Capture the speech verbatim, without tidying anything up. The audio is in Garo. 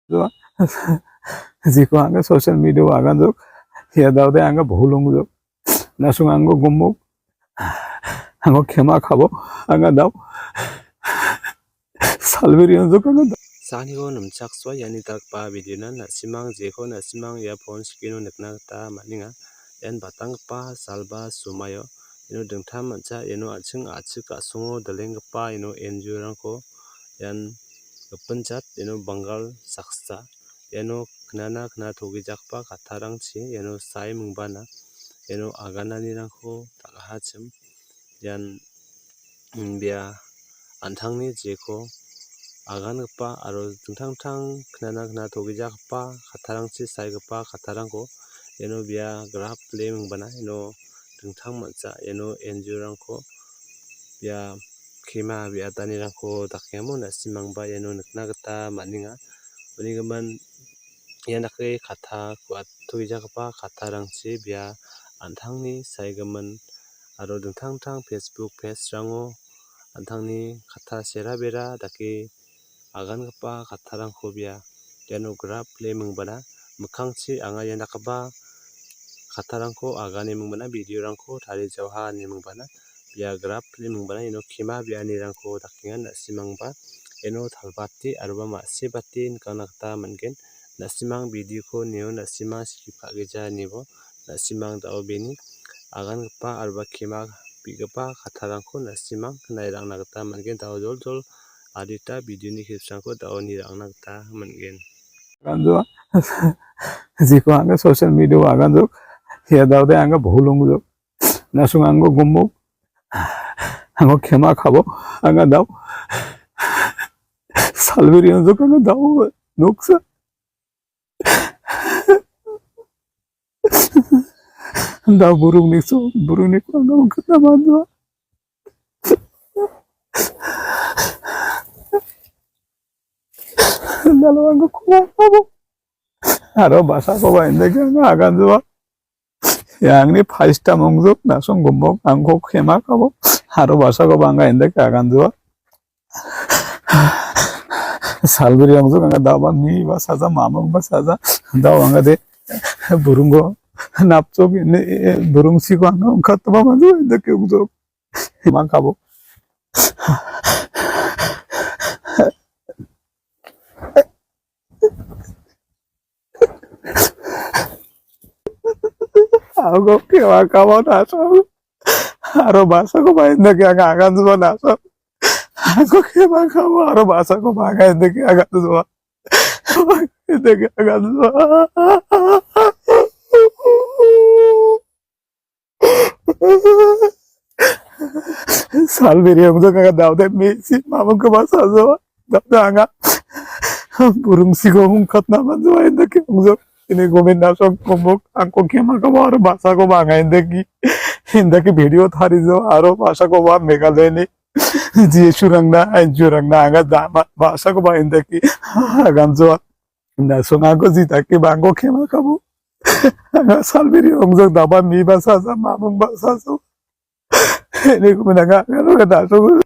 Jua. Jiko angga social media agan jok. Ia daode angga bohulong jok. Nasung anggo gomok. Anggo kema kabo. Angga dao. Salbiri jok angga dao. Saniko nimchaksoa iani dakgipa videonan na·simang jeko na·simang ia phone screen-o nikna gita man·enga. Ian batanggipa salba sumaio iano dingtang mancha iano an·ching a·chik a·songo dilenggipa iano N G O-rangko ian gipin jat iano bangal saksa iano knana knatogijakgipa kattarangchi iano sae mingbana iano agananirangko dal·ahachim ian bia an·tangni jeko agangipa aro dingtang dingtang knana knatogijagipa kattarangchi saigipa kattarangko iano bia grap le mingbana iano dingtang mancha iano N G O-rangko bia kema bia danirangko dakengamo na·simangba iano nikna gita man·enga. Uni gimin ia dake katta ku·atogijagipa kattarangchi bia an·tangni saigimin aro dingtang dingtang Facebook page-rango an·tangni katta sera bera dake agangipa kattarangko bia iano grap le mingbana mikkangchi anga ia dakgipa kattarangko agane mingbana videorangko tarie jaoha ine mingbana bia grap le mingbana iano kema bianirangko dakengan na·simangba iano talbate aroba ma·sibate nikangna gita man·gen. Na·simang videoko nio na·simang skip ka·gija inebo na·simang da·o beni agangipa aroba kema bi·gipa kattarangko na·simang nairangna gita man·gen. Da·o joljol adita videoni clipsrangko da·o nirangna gita man·gen. Aganjoa. Jiko angga social media aganjok. Ia daode angga bohulong jok. Nasung anggo gomok. Anggo kema kabo. Angga dao. Salbiri jok angga dao. Noksa. Dao burung nikso, burung nikso angga ungkit nama dua. Dalo anggo koma kabo. Aro basakoba indake angga aganjoa. Ia angni paista mongjok nasong gomok angko kema kabo. Aro basakoba angga indake aganjoa. Salbiri mongjok angga daba mi ba saja mamok ba saja. Dao angga de burungko napjok ini burung siko angga ungkatba manjo indake mongjok. Kema kabo. Angko kema kabo naso. Aro basakoba indake angga aganjoa naso. Angko kema kabo aro basakoba angga indake aganjoa. Indake aganjoa. Salbiri mongjok angga daode misi mamok kema sajo. Daode angga burung siko ungkatna manjoa indake mongjok. Ini gomin nasong gomok angko kema kabo aro basakoba angga indake. Indake video tarijo aro basakoba Meghalayani J S U-rangna, N G O-rangna angga dama basakoba indake aganjoa. Nasong angko jidake ba angko kema kabo. Angga salbiri mongjok daba mi ba saja mamok ba sajo. Ini gomin angga angga nasong.